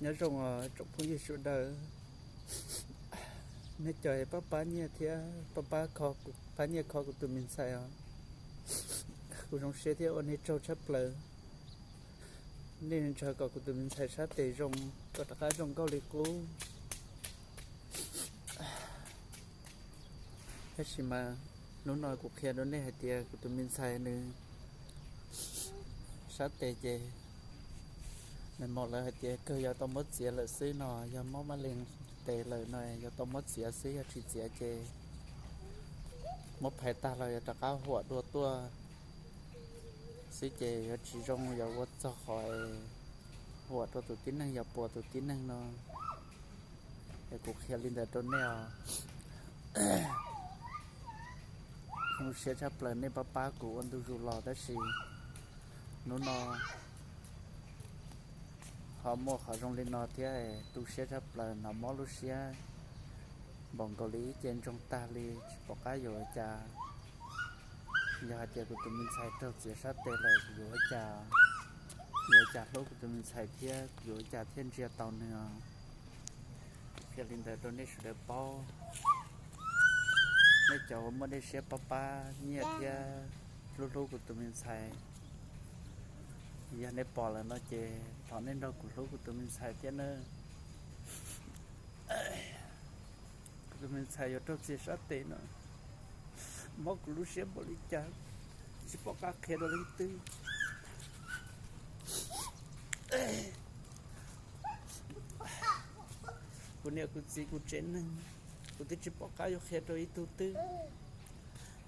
Nyob zoo os tsoom phooj ywg sawv daws, nej cov pab pab nyiaj thiab pab pab kho, pab nyiaj kho kuv tus me ntxhais os. Kuv zoo siab thiab ua nej tsaug tshaj plaws. Nej ntshaw kom kuv tus me ntxhais sab tes zoo, kom rov qab zoo nkauj li qub. Tab sis mas hnub no kuv qhia rau nej hais tias kuv tus me ntxhais nws sab tes ces nws mos lawv hais tias kawg yuav tau muab txiav lawm xwb no, yog mob mab lees tes lawm no yuav tau muab txiav xwb, yog tsis txiav ces muab phais tag los yuav rov qab huam dua tuaj xwb ces yuav tsis zoo, yuav ua txog qhov huam rau tus tib neeg, yog puas tus tib neeg no. Es kuv qhia li ntawd rau nej os. Zoo siab tshaj plaws nej pab pab kuv ua ntu zus los tab sis hnub no ho muaj qhov zoo li no thiab tu siab tshaj plaws, hnov mob lub siab npaum nkaus li ib ce ntsoog tag li tsis pom qab yuav ua cas. Yog hais tias kuv tus me ntxhais raug txiav sab tes lawm kuv yuav ua cas, yuav ua cas hlub kuv tus me ntxhais thiab kuv yuav ua cas thiaj ntsia tau nws os. Qhia li ntawd rau nej sawv daws paub. Nej cov uas muaj dej siab pab pab nyiaj thiab hlub hlub kuv tus me ntxhais, yog nej pom lawm no ces thov nej nrog kuv hlub kuv tus me ntxhais thiab nawb. Kuv tus me ntxhais yuav raug txiav sab tes no, mob kuv lub siab npaum li cas tsis pom qab qhia rau leej twg. Kuv niam kuv txiv kuv tsev neeg, kuv twb tsis pom qab yuav qhia rau ib tug twg.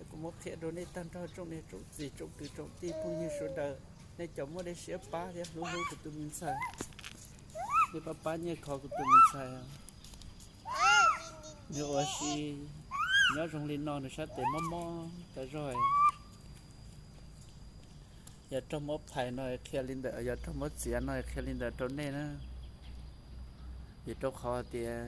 Kuv muab qhia rau nej tag nrho tsoom niam tsoom txiv tsoom kwv tsoom tij phooj ywg sawv daws, nej cov muaj dej siab pab thiab hlub hlub kuv tus me ntxhais, nej pab pab nyiaj kho kuv tus me ntxhais. Nws ua si nyob zoo li no nws sab tes mob mob tas zog. Yog raug muab phais no qhia li ntawd, yog raug muab txiav no qhia li ntawd rau nej na. Vim rau qhov tias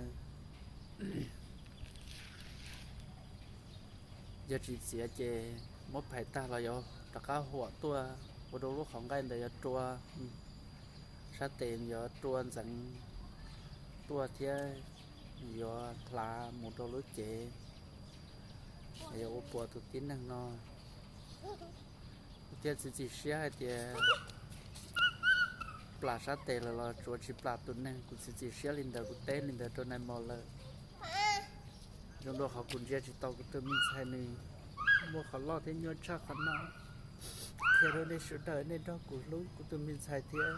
yog tsis txiav ces muab phais tag los yuav rov qab huam tuaj, ua rau lub qhov nqaij ntawd yuav rua, sab tes yuav rua ntxeev tuaj thiab yuav hlav mus rau lub cev, yuav ua puas tus tib neeg no. Kuv thiaj txiav txim siab hais tias plam sab tes lawm los tsuav tsis plam tus neeg, kuv txiav txim siab li ntawd kuv teb li ntawd rau nais maum lawm. Zoo dua qhov kuv ntsia tsis tau kuv tus me ntxhais nws muaj qhov loj thiab nyuaj tshaj qhov no. Qhia rau nej sawv daws nej nrog kuv hlub kuv tus me ntxhais thiab.